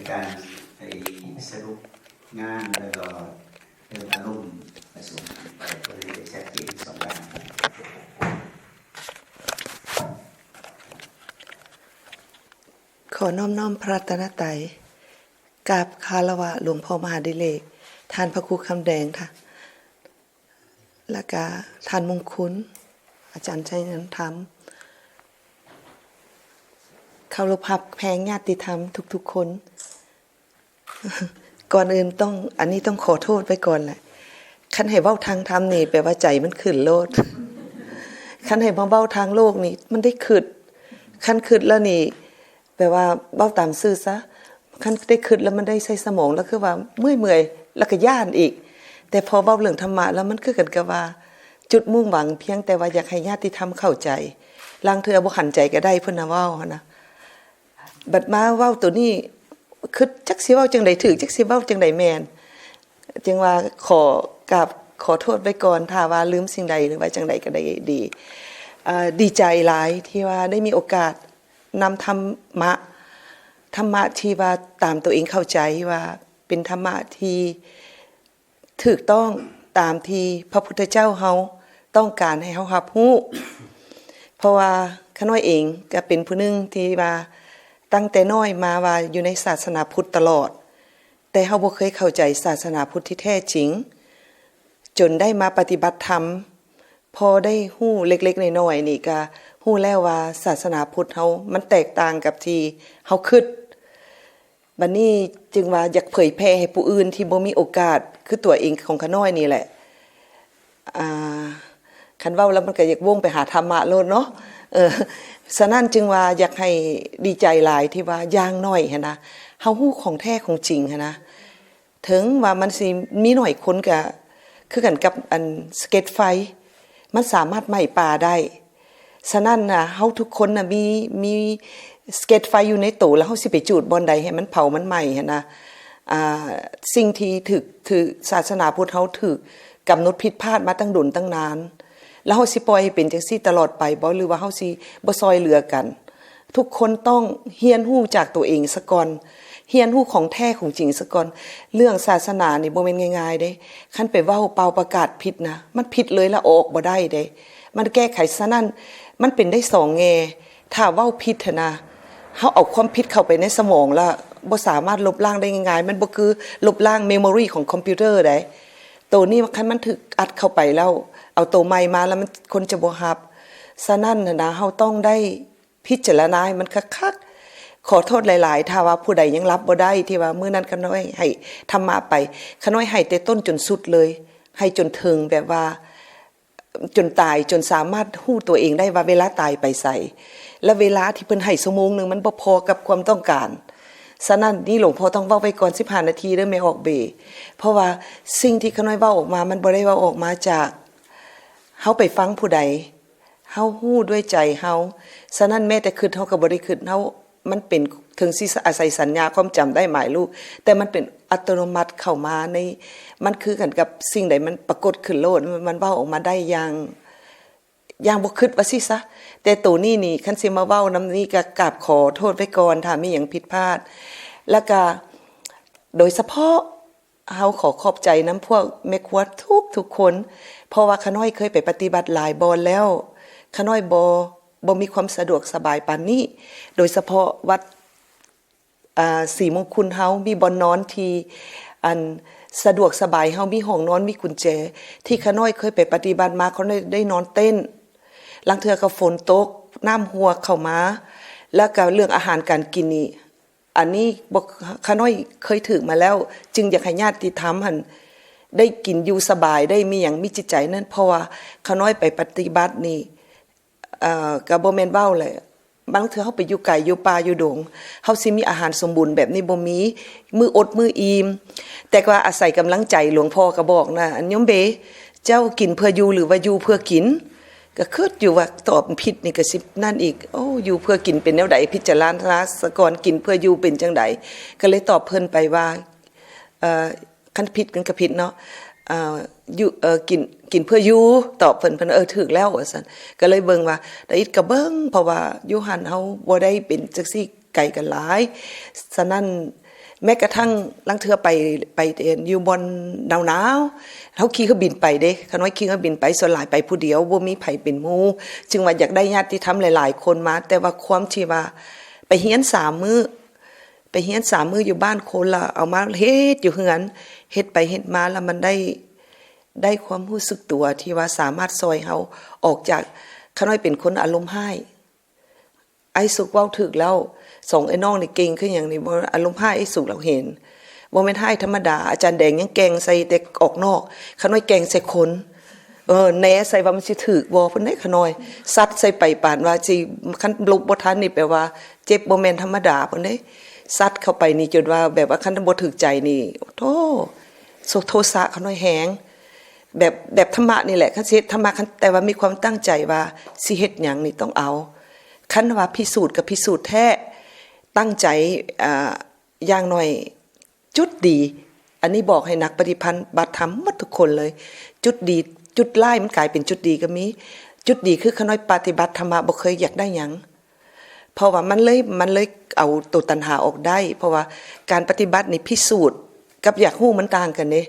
ການໄປສະຫຼຸບງານ ແລ້ວກໍເລື່ອງອາລົມປະຊຸມໄປ ກໍເລີຍໄດ້ຊັດເຈນສອງຢ່າງ. ຂໍນ້ອມນ້ອມພະລັດຕະນະໄຕ ກາບຄາລະວະຫຼວງພໍ່ມະຫາດິເລກ ທ່ານພະຄູຄຳແດງ ແລະກະທ່ານມຸງຄຸນ ອາຈານໄຊນັນທຳ ເຄົາລົບຮັບແພງຍາດຕິທຳທຸກໆຄົນ. ກ່ອນອື່ນຕ້ອງ ອັນນີ້ຕ້ອງຂໍໂທດໄວ້ກ່ອນແຫຼະ ຄັນໃຫ້ເວົ້າທາງທຳນີ້ ແປວ່າໃຈມັນຂຶ້ນໂລດ ຄັນໃຫ້ມາເວົ້າທາງໂລກນີ້ ມັນໄດ້ຄຶດ ຄັນຄຶດແລ້ວນີ້ ແປວ່າເວົ້າຕາມຊື່ຊະ ຄັນໄດ້ຄຶດແລ້ວມັນໄດ້ໃຊ້ສະໝອງ ແລ້ວຄືວ່າເມື່ອຍໆ ແລ້ວກໍຢ້ານອີກ ແຕ່ພໍເວົ້າເລື່ອງທຳມະແລ້ວ ມັນຄືກັນກັບວ່າຈຸດມຸ່ງຫວັງ ພຽງແຕ່ວ່າຢາກໃຫ້ຍາດຕິທຳເຂົ້າໃຈ ລາງເທື່ອບໍ່ຂັນໃຈກໍໄດ້ ເພິ່ນນະເວົ້າຫັ້ນນະ ບັດມາເວົ້າໂຕນີ້ ຄຶດຈັກຊິເວົ້າຈັ່ງໃດຖືກ ຈັກຊິເວົ້າຈັ່ງໃດແມ່ນ ຈຶ່ງວ່າຂໍກາບຂໍໂທດໄວ້ກ່ອນ ຖ້າວ່າລືມສິ່ງໃດ ຫຼືວ່າຈັ່ງໃດກໍໄດ້ດີ. ເອີ ດີໃຈຫຼາຍທີ່ວ່າໄດ້ມີໂອກາດນຳທຳມະ ທຳມະທີ່ວ່າຕາມຕົວເອງເຂົ້າໃຈວ່າເປັນທຳມະທີ່ ຖືກຕ້ອງຕາມທີ່ພະພຸດທະເຈົ້າເຮົາຕ້ອງການໃຫ້ເຮົາຮັບຮູ້ ເພາະວ່າຂ້ານ້ອຍເອງກໍເປັນຜູ້ໜຶ່ງທີ່ວ່າຕັ້ງແຕ່ນ້ອຍມາວ່າຢູ່ໃນສາສະໜາພຸດຕະຫຼອດ ແຕ່ເຮົາບໍ່ເຄີຍເຂົ້າໃຈສາສະໜາພຸດທີ່ແທ້ຈິງ ຈົນໄດ້ມາປະຕິບັດທຳ ພໍໄດ້ຮູ້ເລັກໆນ້ອຍໆນີ້ກໍຮູ້ແລ້ວວ່າສາສະໜາພຸດເຮົາມັນແຕກຕ່າງກັບທີ່ເຮົາຄິດ. ບັດນີ້ຈຶ່ງວ່າຢາກເຜີຍແຜ່ໃຫ້ຜູ້ອື່ນທີ່ບໍ່ມີໂອກາດ ຄືຕົວເອງຂອງຂ້ານ້ອຍນີ້ແຫຼະ ອາ ຄັນເວົ້າແລ້ວມັນກໍຢາກວົງໄປຫາທຳມະໂລດເນາະ ເອີ ສະນັ້ນຈຶ່ງວ່າຢາກໃຫ້ ດີໃຈຫຼາຍທີ່ວ່າຢ່າງໜ້ອຍຫັ້ນນະ ເຮົາຮູ້ຂອງແທ້ຂອງຈິງຫັ້ນນະ ເຖິງວ່າມັນຊິມີໜ້ອຍຄົນ ກໍຄືກັນກັບອັນສະເກັດໄຟ ມັນສາມາດໄໝ້ປ່າໄດ້. ສະນັ້ນນະ ເຮົາທຸກຄົນນະ ມີ ມີສະເກັດໄຟຢູ່ໃນໂຕ ແລ້ວເຮົາຊິໄປຈູດບ່ອນໃດໃຫ້ມັນເຜົາມັນໄໝ້ຫັ້ນນະ. ອາ ສິ່ງທີ່ຖືກ ຖືກ ສາສະໜາພຸດເຮົາຖືກກຳນົດຜິດພາດມາຕັ້ງດົນຕັ້ງນານ ແລ້ວເຮົາຊິປ່ອຍໃຫ້ເປັນຈັ່ງຊີ້ຕະຫຼອດໄປບໍ ຫຼືວ່າເຮົາຊິບໍ່ຊ່ອຍເຫຼືອກັນ? ທຸກຄົນຕ້ອງຮຽນຮູ້ຈາກຕົວເອງສາກ່ອນ, ຮຽນຮູ້ຂອງແທ້ຂອງຈິງສາກ່ອນ. ເລື່ອງສາສະໜານີ້ບໍ່ແມ່ນງ່າຍໆເດ້. ຄັນໄປເວົ້າເປົ່າປະກາດຜິດນະ, ມັນຜິດເລີຍລະ ເອົາອອກບໍ່ໄດ້ເດ້. ມັນແກ້ໄຂ, ສະນັ້ນ ມັນເປັນໄດ້ສອງແງ່. ຖ້າເວົ້າຜິດຫັ້ນນະ, ເຮົາເອົາຄວາມຜິດເຂົ້າໄປໃນສະໝອງລະ ບໍ່ສາມາດລົບລ້າງໄດ້ງ່າຍໆ. ມັນບໍ່ຄືລົບລ້າງເມໂມຣີຂອງຄອມພິວເຕີໃດ. ໂຕນີ້ຄັນມັນຖືກອັດເຂົ້າໄປແລ້ວ, ເອົາໂຕໃໝ່ມາແລ້ວ ມັນ ຄົນຈະບໍ່ຮັບ. ສະນັ້ນຫັ້ນນະ, ເຮົາຕ້ອງໄດ້ ພິຈາລະນາໃຫ້ມັນຄັກໆ. ຂໍໂທດຫຼາຍໆ ຖ້າວ່າຜູ້ໃດຍັງຮັບບໍ່ໄດ້ ທີ່ວ່າມື້ນັ້ນຂ້ານ້ອຍໃຫ້ທຳມະໄປ, ຂ້ານ້ອຍໃຫ້ແຕ່ຕົ້ນຈົນສຸດເລີຍ, ໃຫ້ຈົນເຖິງແບບວ່າຈົນຕາຍ, ຈົນສາມາດຮູ້ຕົວເອງໄດ້ວ່າເວລາຕາຍໄປໃສ ແລະ ເວລາທີ່ເພິ່ນໃຫ້ຊົ່ວໂມງໜຶ່ງ ມັນບໍ່ພໍກັບຄວາມຕ້ອງການ. ສະນັ້ນນີ້ ຫຼວງພໍ່ຕ້ອງເວົ້າໄວ້ກ່ອນສິບຫ້ານາທີເດີ ແມ່ອອກເບ, ເພາະວ່າສິ່ງທີ່ຂ້ານ້ອຍເວົ້າອອກມາ ມັນບໍ່ໄດ້ເວົ້າອອກມາຈາກເຮົາໄປຟັງຜູ້ໃດ. ເຮົາຮູ້ດ້ວຍໃຈເຮົາ. ສະນັ້ນແມ້ແຕ່ຄິດເຮົາກໍບໍ່ໄດ້ຄິດ, ເຮົາ ມັນເປັນ ເຖິງຊິອາໄສສັນຍາຄວາມຈຳໄດ້ໝາຍຮູ້, ແຕ່ມັນເປັນອັດຕະໂນມັດເຂົ້າມາໃນ, ມັນຄືກັນກັບສິ່ງໃດມັນປາກົດຂຶ້ນໂລດ, ມັນເວົ້າອອກມາໄດ້ຢ່າງ ຢ່າງບໍ່ຄິດວ່າຊີ້ຊະ. ແຕ່ໂຕນີ້ນີ້ ຄັນຊິມາເວົ້ານຳນີ້ ກໍກາບຂໍໂທດໄວ້ກ່ອນ ຖ້າມີຫຍັງຜິດພາດ. ແລ້ວກໍໂດຍສະເພາະ ເຮົາຂໍຂອບໃຈນຳພວກແມ່ຄົວທຸກໆຄົນ, ເພາະວ່າຂ້ານ້ອຍເຄີຍໄປປະຕິບັດຫຼາຍບ່ອນແລ້ວ, ຂ້ານ້ອຍບໍ່ ບໍ່ມີຄວາມສະດວກສະບາຍປານນີ້, ໂດຍສະເພາະວັດ ອາ ສີມົງຄຸນເຮົາມີບ່ອນນອນທີ່ ອັນ ສະດວກສະບາຍ, ເຮົາມີຫ້ອງນອນ, ມີກຸນແຈ. ທີ່ຂ້ານ້ອຍເຄີຍໄປປະຕິບັດມາ, ຂ້ານ້ອຍໄດ້ນອນເຕັນ, ລາງເທື່ອກໍຝົນຕົກ, ນ້ຳຮົ່ວເຂົ້າມາ, ແລ້ວກໍເລື່ອງອາຫານການກິນນີ້ ອັນນີ້ບໍ່ ຂ້ານ້ອຍເຄີຍຖືກມາແລ້ວ, ຈຶ່ງຢາກໃຫ້ຍາດຕິທຳຫັ້ນໄດ້ກິນຢູ່ສະບາຍ, ໄດ້ມີຫຍັງ ມີຈິດໃຈນັ້ນ, ເພາະວ່າຂ້ານ້ອຍໄປປະຕິບັດນີ້ ເອີ ກໍບໍ່ແມ່ນເວົ້າແຫຼະ, ບາງເທື່ອເຮົາໄປຢູ່ໄກ ຢູ່ປ່າຢູ່ດົງ, ເຮົາຊິມີອາຫານສົມບູນແບບນີ້ບໍ່ມີ, ມື້ອົດມື້ອີ່ມ. ແຕ່ວ່າອາໄສກຳລັງໃຈ, ຫຼວງພໍ່ກໍບອກນະ, ອັນ ໂຍມເບ, ເຈົ້າກິນເພື່ອຢູ່ ຫຼືວ່າຢູ່ເພື່ອກິນ? ກໍຄິດຢູ່ວ່າຕອບຜິດນີ້ກໍຊິນັ້ນອີກ. ໂອ້ ຢູ່ເພື່ອກິນເປັນແນວໃດ? ພິຈາລະນາສາກ່ອນ, ກິນເພື່ອຢູ່ເປັນຈັ່ງໃດ? ກໍເລີຍຕອບເພິ່ນໄປວ່າ ເອີ ຄັນຜິດມັນກໍຜິດເນາະ, ເອີ ຢູ່ ເອີ ກິນ ກິນເພື່ອຢູ່, ຕອບເພິ່ນ, ເພິ່ນ ເອີ ຖືກແລ້ວ ວ່າຊັ້ນ. ກໍເລີຍເບິ່ງວ່າ ດາອິດກໍເບິ່ງ, ເພາະວ່າຢູ່ຫັ້ນເຮົາບໍ່ໄດ້ເປັນຈັ່ງຊີ້ ໄກກັນຫຼາຍ. ສະນັ້ນ ແມ້ກະທັ່ງລາງເທື່ອໄປ ໄປຢູ່ບ່ອນໜາວໆ ເຮົາຂີ່ເຮືອບິນໄປເດ້ ຂ້ານ້ອຍຂີ່ເຮືອບິນໄປ ສ່ວນຫຼາຍໄປຜູ້ດຽວ ບໍ່ມີໃຜເປັນໝູ່ ຈຶ່ງວ່າຢາກໄດ້ຍາດຕິທຳຫຼາຍໆຄົນມາ ແຕ່ວ່າຄວາມທີ່ວ່າໄປຮຽນສາມມື້ ໄປຮຽນສາມມື້ຢູ່ບ້ານຄົນ ລະເອົາມາເຮັດຢູ່ເຮືອນ ເຮັດໄປເຮັດມາ ລະມັນໄດ້ ໄດ້ຄວາມຮູ້ສຶກຕົວທີ່ວ່າສາມາດຊ່ອຍເຮົາອອກຈາກ ຂ້ານ້ອຍເປັນຄົນອາລົມຮ້າຍ ອ້າຍສຸກເວົ້າຖືກແລ້ວ ສອງອ້າຍນ້ອງນີ້ເກັ່ງຄືຫຍັງນີ້ ບໍ່ ອາລົມຮ້າຍອ້າຍສຸກລາວເຫັນ ບໍ່ແມ່ນຮ້າຍທຳມະດາ ອາຈານແດງຍັງແກ່ງໃສ່ແຕ່ອອກນອກ ຂ້ານ້ອຍແກ່ງໃສ່ຄົນ ເອີ ແນໃສ່ວ່າມັນຊິຖືກບໍ່ ເພິ່ນເດ້ ຂ້ານ້ອຍ ຊັດໃສ່ໄປປານວ່າຊິ ຄັນຫຼົບບໍ່ທັນນີ້ແປວ່າເຈັບບໍ່ແມ່ນທຳມະດາ ເພິ່ນເດ້ ຊັດເຂົ້າໄປນີ້ຈົນວ່າແບບວ່າຄັນບໍ່ຖືກໃຈນີ້ ໂທ້ ໂທສະຂ້ານ້ອຍແຮງ ແບບ ແບບທຳມະນີ້ແຫຼະ ຄັນຊິເຮັດທຳມະ ຄັນ ແຕ່ວ່າມີຄວາມຕັ້ງໃຈວ່າຊິເຮັດຫຍັງນີ້ຕ້ອງເອົາ ຄັນວ່າພິສູດກໍພິສູດແທ້ ຕັ້ງໃຈ ອ່າ ຢ່າງໜ້ອຍຈຸດດີ ອັນນີ້ບອກໃຫ້ນັກປະຕິບັດທຳໝົດທຸກຄົນເລີຍ ຈຸດດີ ຈຸດຮ້າຍມັນກາຍເປັນຈຸດດີກໍມີ ຈຸດດີຄືຂ້ານ້ອຍປະຕິບັດທຳມະ ບໍ່ເຄີຍຢາກໄດ້ຫຍັງ ເພາະວ່າມັນເລີຍ ມັນເລີຍເອົາໂຕຕັນຫາອອກໄດ້ ເພາະວ່າການປະຕິບັດນີ້ພິສູດກັບຢາກຮູ້ມັນຕ່າງກັນເດ້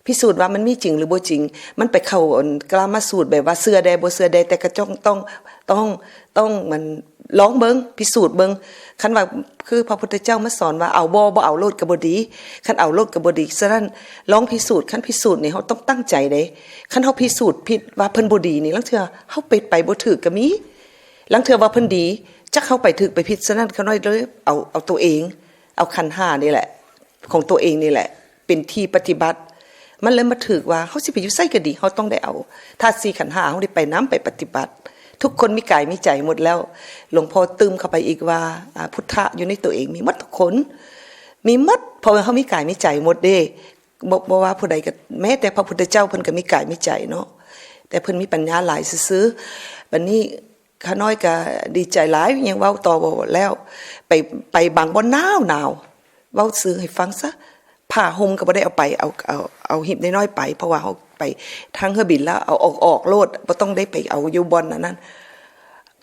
ພິສູດວ່າມັນມີຈິງຫຼືບໍ່ຈິງ ມັນໄປເຂົ້າອັນກາມະສູດແບບວ່າເຊື່ອແດ່ບໍ່ເຊື່ອແດ່ ແຕ່ກໍຕ້ອງ ຕ້ອງ ຕ້ອງ ຕ້ອງ ມັນລອງເບິ່ງ ພິສູດເບິ່ງ ຄັນວ່າຄືພະພຸດທະເຈົ້າມາສອນວ່າເອົາບໍ່ ບໍ່ເອົາໂລດກໍບໍ່ດີ ຄັນເອົາໂລດກໍບໍ່ດີ ສະນັ້ນລອງພິສູດ ຄັນພິສູດນີ້ເຮົາຕ້ອງຕັ້ງໃຈເດ້ ຄັນເຮົາພິສູດຜິດວ່າເພິ່ນບໍ່ດີນີ້ ລາງເທື່ອເຮົາໄປ ໄປບໍ່ຖືກກໍມີ ລາງເທື່ອວ່າເພິ່ນດີ ຈັກເຮົາໄປຖືກໄປຜິດ ສະນັ້ນຂ້ານ້ອຍເລີຍເອົາ ເອົາໂຕເອງ ເອົາຂັນຫ້ານີ້ແຫຼະ ຂອງໂຕເອງນີ້ແຫຼະ ເປັນທີ່ປະຕິບັດ ມັນເລີຍມາຖືກວ່າເຮົາຊິໄປຢູ່ໃສກໍດີ ເຮົາຕ້ອງໄດ້ເອົາທາດສີ່ຂັນຫ້າ ເຮົາໄດ້ໄປນຳ ໄປປະຕິບັດ ທຸກຄົນມີກາຍມີໃຈໝົດແລ້ວ ຫຼວງພໍ່ຕື່ມເຂົ້າໄປອີກວ່າ ອາ ພຸດທະຢູ່ໃນໂຕເອງມີໝົດທຸກຄົນ ມີໝົດ ເພາະວ່າເຮົາມີກາຍມີໃຈໝົດເດ້ ບໍ່ ບໍ່ວ່າຜູ້ໃດກໍ ແມ້ແຕ່ພະພຸດທະເຈົ້າເພິ່ນກໍມີກາຍມີໃຈເນາະ ແຕ່ເພິ່ນມີປັນຍາຫຼາຍຊື່ໆ ບັດນີ້ ຂ້ານ້ອຍກະດີໃຈຫຼາຍ ຍັງເວົ້າຕໍ່ບໍ່ແລ້ວ ໄປ ໄປບາງບ່ອນໜາວໆ ເວົ້າຊື່ໃຫ້ຟັງຊະ ຜ້າຫົ່ມກໍບໍ່ໄດ້ເອົາໄປ ເອົາ ເອົາ ເອົາຫີບນ້ອຍໆໄປ ເພາະວ່າເຮົາໄປທາງເຮືອບິນແລ້ວ ເອົາອອກ ອອກໂລດ ບໍ່ຕ້ອງໄດ້ໄປເອົາຢູ່ບ່ອນອັນນັ້ນ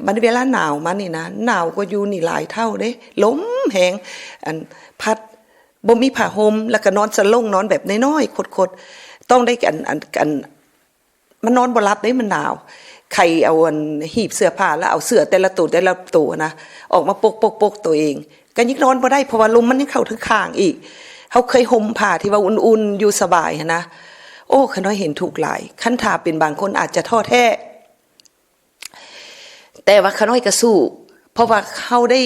ບັດເວລາໜາວມານີ້ນະ ໜາວກວ່າຢູ່ນີ້ຫຼາຍເທົ່າເດ້ ລົມແຮງ ອັນ ພັດ ບໍ່ມີຜ້າຫົ່ມ ແລ້ວກໍນອນສະຫຼົງ ນອນແບບນ້ອຍໆ ຄົດໆ ຕ້ອງໄດ້ ອັນ ອັນ ອັນ ມັນນອນບໍ່ຫຼັບເດ້ ມັນໜາວ ໄຂເອົາອັນ ຮີບເສື້ອຜ້າ ແລ້ວເອົາເສື້ອແຕ່ລະໂຕ ແຕ່ລະໂຕນະ ອອກມາປົກໆໂຕເອງ ກໍຍັງນອນບໍ່ໄດ້ ເພາະວ່າລົມມັນຍັງເຂົ້າທາງຂ້າງອີກ ເຮົາເຄີຍຫົ່ມຜ້າທີ່ວ່າອຸ່ນໆ ຢູ່ສະບາຍຫັ້ນນະ ໂອ້ ຂ້ານ້ອຍເຫັນທຸກຫຼາຍ ຄັນຖ້າເປັນບາງຄົນອາດຈະທໍ້ແທ້ ແຕ່ວ່າຂ້ານ້ອຍກໍສູ້ ເພາະວ່າເຮົາໄດ້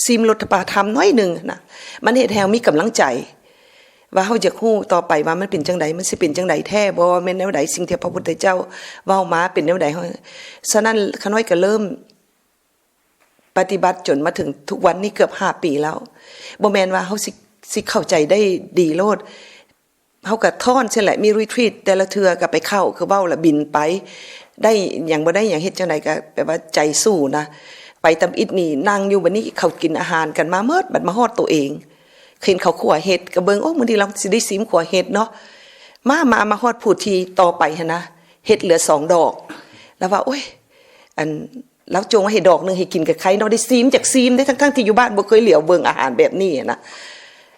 ຊີມລົດຖະປາທຳໜ້ອຍໜຶ່ງນະ ມັນເຮັດໃຫ້ເຮົາມີກຳລັງໃຈ ວ່າເຮົາຢາກຮູ້ຕໍ່ໄປວ່າມັນເປັນຈັ່ງໃດ ມັນຊິເປັນຈັ່ງໃດແທ້ບໍ່ ແມ່ນແນວໃດ ສິ່ງທີ່ພະພຸດທະເຈົ້າເວົ້າມາເປັນແນວໃດ ສະນັ້ນ ຂ້ານ້ອຍກໍເລີ່ມປະຕິບັດຈົນມາເຖິງທຸກວັນນີ້ເກືອບຫ້າປີແລ້ວ ບໍ່ແມ່ນວ່າເຮົາຊິ ຊິເຂົ້າໃຈໄດ້ດີໂລດ ເຮົາກໍທ້ອນຊີ້ແຫຼະ ມີຣີທຣີດແຕ່ລະເທື່ອກໍໄປເຂົ້າ ຄືເວົ້າລະບິນໄປ ໄດ້ຫຍັງບໍ່ໄດ້ຫຍັງ ເຮັດຈັ່ງໃດກໍແບບວ່າໃຈສູ້ນະ ໄປຕຳອິດນີ້ ນັ່ງຢູ່ ບັດນີ້ເຂົາກິນອາຫານກັນມາໝົດ ບັດມາຮອດໂຕເອງ ເຫັນເຂົາຂົ້ວເຫັດ ກໍເບິ່ງ ໂອ້ ມື້ນີ້ລາວຊິໄດ້ຊີມຂົ້ວເຫັດເນາະ ມາ ມາ ມາຮອດຜູ້ທີ່ຕໍ່ໄປຫັ້ນນະ ເຫັດເຫຼືອສອງດອກ ລາວວ່າ ໂອ້ຍ ອັນ ລາວຈົ່ງໄວ້ໃຫ້ດອກໜຶ່ງໃຫ້ກິນກໍໄຄເນາະ ໄດ້ຊີມ ຢາກຊີມເດ້ ທັງໆທີ່ຢູ່ບ້ານບໍ່ເຄີຍຫຼຽວເບິ່ງອາຫານແບບນີ້ນະ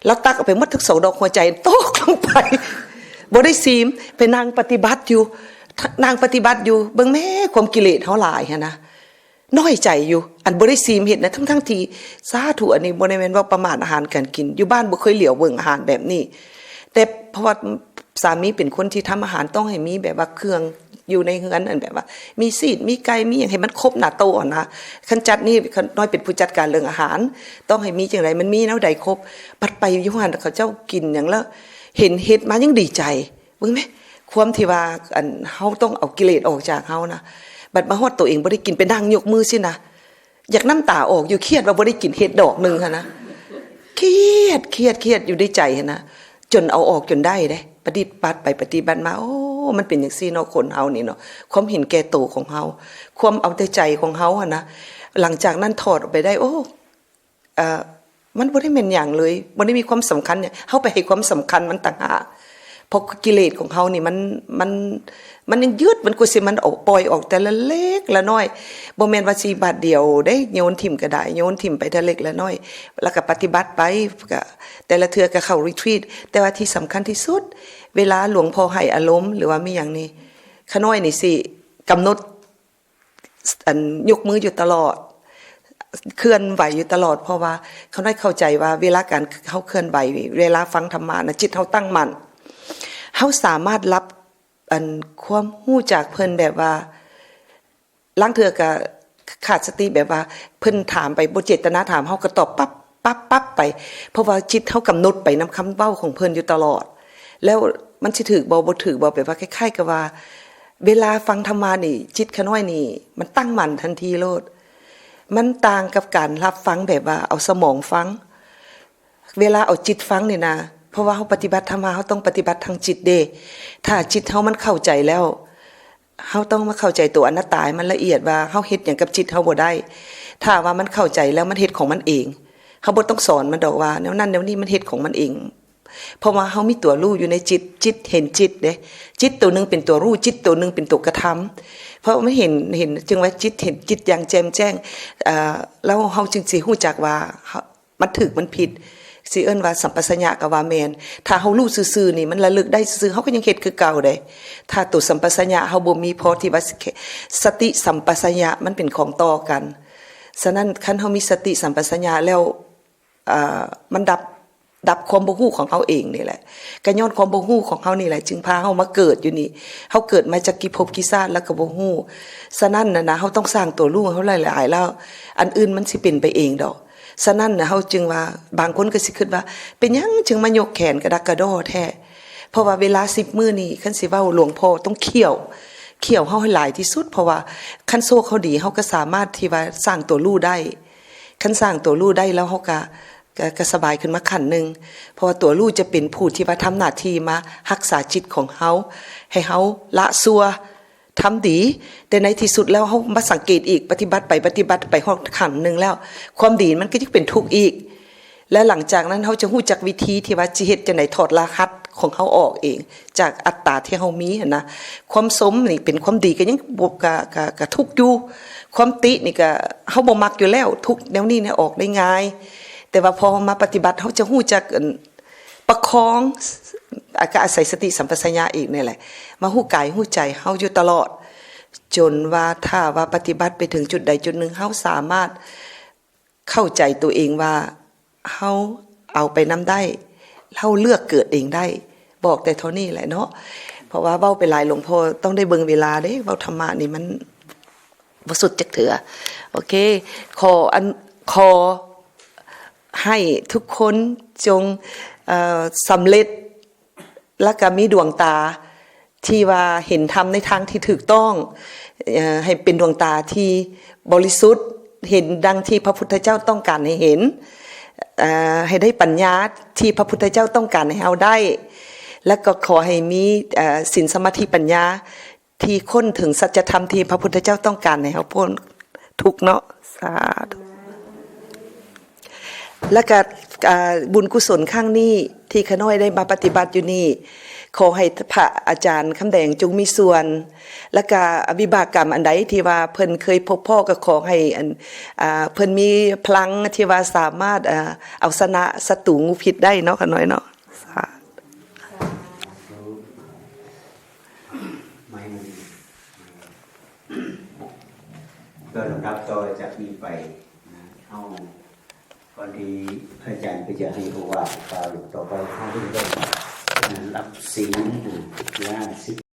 ລາວຕັກເອົາໄປໝົດທັງສອງດອກ ຫົວໃຈຕົກລົງໄປ ບໍ່ໄດ້ຊີມ ໄປນັ່ງປະຕິບັດຢູ່ ນັ່ງປະຕິບັດຢູ່ ເບິ່ງແມ້ ຄວາມກິເລດເຮົາຫຼາຍຫັ້ນນະ ນ້ອຍໃຈຢູ່ ອັນບໍ່ໄດ້ຊີມເຫັດນະ ທັງໆທີ່ ສາທຸ ອັນນີ້ບໍ່ໄດ້ແມ່ນເວົ້າປະໝາດອາຫານການກິນ ຢູ່ບ້ານບໍ່ເຄີຍຫຼຽວເບິ່ງອາຫານແບບນີ້ ແຕ່ເພາະວ່າ ສາມີເປັນຄົນທີ່ທຳອາຫານ ຕ້ອງໃຫ້ມີແບບວ່າເຄື່ອງຢູ່ໃນເຮືອນ ອັນແບບວ່າມີຊີ້ນ ມີໄກ່ ມີຫຍັງໃຫ້ມັນຄົບໜ້າໂຕະຫັ້ນນະ ຄັນຈັດນີ້ ຂ້ານ້ອຍເປັນຜູ້ຈັດການເລື່ອງອາຫານ ຕ້ອງໃຫ້ມີຈັ່ງໃດ ມັນມີແນວໃດຄົບ ບັດໄປຢູ່ຫັ້ນ ເຂົາເຈົ້າກິນຫຍັງລະ ເຫັນເຫັດມາຍັງດີໃຈ ເບິ່ງແມ້ ຄວາມທີ່ວ່າ ອັນ ເຮົາຕ້ອງເອົາກິເລດອອກຈາກເຮົານະ ບັດມາຮອດໂຕເອງບໍ່ໄດ້ກິນ ໄປນັ່ງຍົກມືຊີ້ນະ ຢາກນ້ຳຕາອອກຢູ່ ຄຽດວ່າບໍ່ໄດ້ກິນເຫັດດອກໜຶ່ງຫັ້ນນະ ຄຽດ ຄຽດ ຄຽດຢູ່ໃນໃຈຫັ້ນນະ ຈົນເອົາອອກຈົນໄດ້ເດ້ ປະຕິບັດໄປປະຕິບັດມາ ໂອ້ ມັນເປັນຈັ່ງຊີ້ເນາະ ຄົນເຮົານີ້ເນາະ ຄວາມເຫັນແກ່ໂຕຂອງເຮົາ ຄວາມເອົາແຕ່ໃຈຂອງເຮົາຫັ້ນນະ ຫຼັງຈາກນັ້ນຖອດອອກໄປໄດ້ ໂອ້ ເອີ ມັນບໍ່ໄດ້ແມ່ນຫຍັງເລີຍ ບໍ່ໄດ້ມີຄວາມສຳຄັນຫຍັງ ເຮົາໄປໃຫ້ຄວາມສຳຄັນມັນຕ່າງຫາກ ເພາະກິເລດຂອງເຮົານີ້ມັນ ມັນ ມັນຍັງຍຶດ ມັນກວ່າຊິມັນອອກ ປ່ອຍອອກແຕ່ລະເລັກລະນ້ອຍ ບໍ່ແມ່ນວ່າຊິບາດດຽວເດ້ ໂຍນຖິ້ມກໍໄດ້ ໂຍນຖິ້ມໄປແຕ່ເລັກລະນ້ອຍ ແລ້ວກໍປະຕິບັດໄປ ກໍແຕ່ລະເທື່ອກໍເຂົ້າຣີທຣີດ. ແຕ່ວ່າທີ່ສຳຄັນທີ່ສຸດ ເວລາຫຼວງພໍ່ໃຫ້ອາລົມ ຫຼືວ່າມີຫຍັງນີ້ ຂະນ້ອຍນີ້ຊິກຳນົດ ອັນ ຍົກມືຢູ່ຕະຫຼອດ ເຄື່ອນໄຫວຢູ່ຕະຫຼອດ ເພາະວ່າເຂົາໄດ້ເຂົ້າໃຈວ່າເວລາການເຮົາເຄື່ອນໄຫວ ເວລາຟັງທຳມະນະ ຈິດເຮົາຕັ້ງໝັ້ນ ເຮົາສາມາດຮັບ ອັນ ຄວາມຮູ້ຈາກເພິ່ນແບບວ່າ ລາງເທື່ອກະຂາດສະຕິ ແບບວ່າເພິ່ນຖາມໄປ ບໍ່ເຈດຕະນາຖາມ ເຮົາກະຕອບປັບ ປັບ ປັບໄປ ເພາະວ່າຈິດເຮົາກຳນົດໄປນຳຄຳເວົ້າຂອງເພິ່ນຢູ່ຕະຫຼອດ ແລ້ວມັນຊິຖືກບໍ່ ບໍ່ຖືກບໍ່ ແບບວ່າຄ້າຍໆກັບວ່າ ເວລາຟັງທຳມະນີ້ ຈິດຂະນ້ອຍນີ້ ມັນຕັ້ງໝັ້ນທັນທີໂລດ. ມັນຕ່າງກັບການຮັບຟັງແບບວ່າເອົາສະໝອງຟັງ. ເວລາເອົາຈິດຟັງນີ້ນະ ເພາະວ່າເຮົາປະຕິບັດທຳມະ ເຮົາຕ້ອງປະຕິບັດທາງຈິດເດ້. ຖ້າຈິດເຮົາມັນເຂົ້າໃຈແລ້ວ ເຮົາຕ້ອງມາເຂົ້າໃຈຕົວອະນັດຕາໃຫ້ມັນລະອຽດວ່າ ເຮົາເຮັດຫຍັງກັບຈິດເຮົາບໍ່ໄດ້. ຖ້າວ່າມັນເຂົ້າໃຈແລ້ວ ມັນເຮັດຂອງມັນເອງ. ເຮົາບໍ່ຕ້ອງສອນມັນດອກວ່າ ແນວນັ້ນແນວນີ້ ມັນເຮັດຂອງມັນເອງ. ເພາະວ່າເຮົາມີຕົວຮູ້ຢູ່ໃນຈິດ, ຈິດເຫັນຈິດເດ້. ຈິດໂຕໜຶ່ງເປັນຕົວຮູ້, ຈິດໂຕໜຶ່ງເປັນຕົວກະທຳ. ເພາະມັນເຫັນ, ເຫັນ, ຈຶ່ງວ່າຈິດເຫັນຈິດຢ່າງແຈ່ມແຈ້ງ. ເອີ, ແລ້ວເຮົາຈຶ່ງຊິຮູ້ຈັກວ່າ ເຮົາ, ມັນຖືກ, ມັນຜິດ. ຊິເອີ້ນວ່າສຳປະສັນຍະກໍວ່າແມ່ນ. ຖ້າເຮົາຮູ້ຊື່ໆນີ້ ມັນລະລຶກໄດ້ຊື່ໆ, ເຮົາກໍຍັງເຮັດຄືເກົ່າເດ້. ຖ້າຕົວສຳປະສັນຍະເຮົາບໍ່ມີພໍທີ່ວ່າ ສະຕິສຳປະສັນຍະມັນເປັນຂອງຕໍ່ກັນ. ສະນັ້ນ, ຄັນເຮົາມີສະຕິສຳປະສັນຍະແລ້ວ, ເອີ, ມັນດັບ, ດັບຄວາມບໍ່ຮູ້ຂອງເຮົາເອງນີ້ແຫຼະ. ກໍຍ້ອນຄວາມບໍ່ຮູ້ຂອງເຮົານີ້ແຫຼະ ຈຶ່ງພາເຮົາມາເກີດຢູ່ນີ້. ເຮົາເກີດມາຈັກກີ່ພົບກີ່ຊາດແລ້ວກໍບໍ່ຮູ້. ສະນັ້ນນະນະ ເຮົາຕ້ອງສ້າງຕົວຮູ້ເຮົາຫຼາຍໆ ແລ້ວອັນອື່ນມັນຊິເປັນໄປເອງດອກ. ສະນັ້ນນະ ເຮົາຈຶ່ງວ່າ ບາງຄົນກໍຊິຄິດວ່າ ເປັນຫຍັງຈຶ່ງມາຍົກແຂນກະດັກກະດໍ້ແທ້? ເພາະວ່າເວລາສິບມື້ນີ້ ຄັນຊິເວົ້າ ຫຼວງພໍ່ຕ້ອງຂ້ຽວ, ຂ້ຽວເຮົາໃຫ້ຫຼາຍທີ່ສຸດ. ເພາະວ່າຄັນໂຊກເຮົາດີ ເຮົາກໍສາມາດທີ່ວ່າສ້າງຕົວຮູ້ໄດ້. ຄັນສ້າງຕົວຮູ້ໄດ້ແລ້ວ ເຮົາກະ, ກະ, ກະສະບາຍຂຶ້ນມາຂັ້ນໜຶ່ງ. ເພາະວ່າຕົວຮູ້ຈະເປັນຜູ້ທີ່ວ່າທຳໜ້າທີ່ມາຮັກສາຈິດຂອງເຮົາ ໃຫ້ເຮົາລະຊົ່ວ ທຳດີ. ແຕ່ໃນທີ່ສຸດແລ້ວ ເຮົາມາສັງເກດອີກ, ປະຕິບັດໄປ, ປະຕິບັດໄປຮອດຂັ້ນໜຶ່ງແລ້ວ ຄວາມດີມັນກໍຍັງເປັນທຸກອີກ. ແລະ ຫຼັງຈາກນັ້ນ ເຮົາຈະຮູ້ຈັກວິທີທີ່ວ່າຊິເຮັດຈັ່ງໃດຖອດລະຫັດຂອງເຮົາອອກເອງ ຈາກອັດຕາທີ່ເຮົາມີຫັ້ນນະ. ຄວາມຊົມນີ້ເປັນຄວາມດີ ກໍຍັງບໍ່, ກະ, ກະ, ກະທຸກຢູ່. ຄວາມຕິນີ້ກະເຮົາບໍ່ມັກຢູ່ແລ້ວ, ທຸກແນວນີ້ນີ້ອອກໄດ້ງ່າຍ. ແຕ່ວ່າພໍເຮົາມາປະຕິບັດ ເຮົາຈະຮູ້ຈັກ ອັນ ປະຄອງ ອາ ກໍອາໄສສະຕິສຳປະສັນຍະອີກນີ້ແຫຼະ ມາຮູ້ກາຍຮູ້ໃຈເຮົາຢູ່ຕະຫຼອດ ຈົນວ່າຖ້າວ່າປະຕິບັດໄປເຖິງຈຸດໃດຈຸດໜຶ່ງ ເຮົາສາມາດເຂົ້າໃຈຕົວເອງວ່າເຮົາເອົາໄປນຳໄດ້, ເຮົາເລືອກເກີດເອງໄດ້. ບອກແຕ່ເທົ່ານີ້ແຫຼະເນາະ ເພາະວ່າເວົ້າໄປຫຼາຍ ຫຼວງພໍ່ຕ້ອງໄດ້ເບິ່ງເວລາເດ້, ເວົ້າທຳມະນີ້ມັນ ບໍ່ສຸດຈັກເທື່ອ. ໂອເຄ ຂໍອັນ, ຂໍໃຫ້ທຸກຄົນຈົ່ງ, ເອີ, ສຳເລັດ ແລ້ວກະມີດວງຕາທີ່ວ່າເຫັນທຳໃນທາງທີ່ຖືກຕ້ອງ, ເອີ, ໃຫ້ເປັນດວງຕາທີ່ບໍລິສຸດ, ເຫັນດັ່ງທີ່ພະພຸດທະເຈົ້າຕ້ອງການໃຫ້ເຫັນ, ເອີ, ໃຫ້ໄດ້ປັນຍາທີ່ພະພຸດທະເຈົ້າຕ້ອງການໃຫ້ເຮົາໄດ້, ແລ້ວກໍຂໍໃຫ້ມີ, ເອີ, ສິນສະມາທິປັນຍາ ທີ່ຄົ້ນເຖິງສັດຈະທຳທີ່ພະພຸດທະເຈົ້າຕ້ອງການໃຫ້ເຮົາພົ້ນທຸກເນາະ. ສາທຸ. ແລ້ວກະ, ອາ, ບຸນກຸສົນຄັ້ງນີ້ທີ່ຂ້ານ້ອຍໄດ້ມາປະຕິບັດຢູ່ນີ້, ຂໍໃຫ້ພະອາຈານຄຳແດງຈົ່ງມີສ່ວນ, ແລ້ວກະວິບາກກຳອັນໃດທີ່ວ່າເພິ່ນເຄີຍພົບພໍ້ ກໍຂໍໃຫ້ອັນ, ອາ, ເພິ່ນມີພະລັງທີ່ວ່າສາມາດ, ອາ, ເອົາຊະນະສັດຕູງູພິດໄດ້ເນາະ ຂ້ານ້ອຍເນາະ. ສາທຸ. ໄມ ກໍລຳດັບຕໍ່ຈາກນີ້ໄປນະ ເຮົາ ກ່ອນທີ່ພະອາຈານເພິ່ນຈະໃຫ້ໂອວາດກ່າວຕໍ່ໄປ ເຮົາເພິ່ນໄດ້ນະ ຮັບສິນນະ ລາສິກ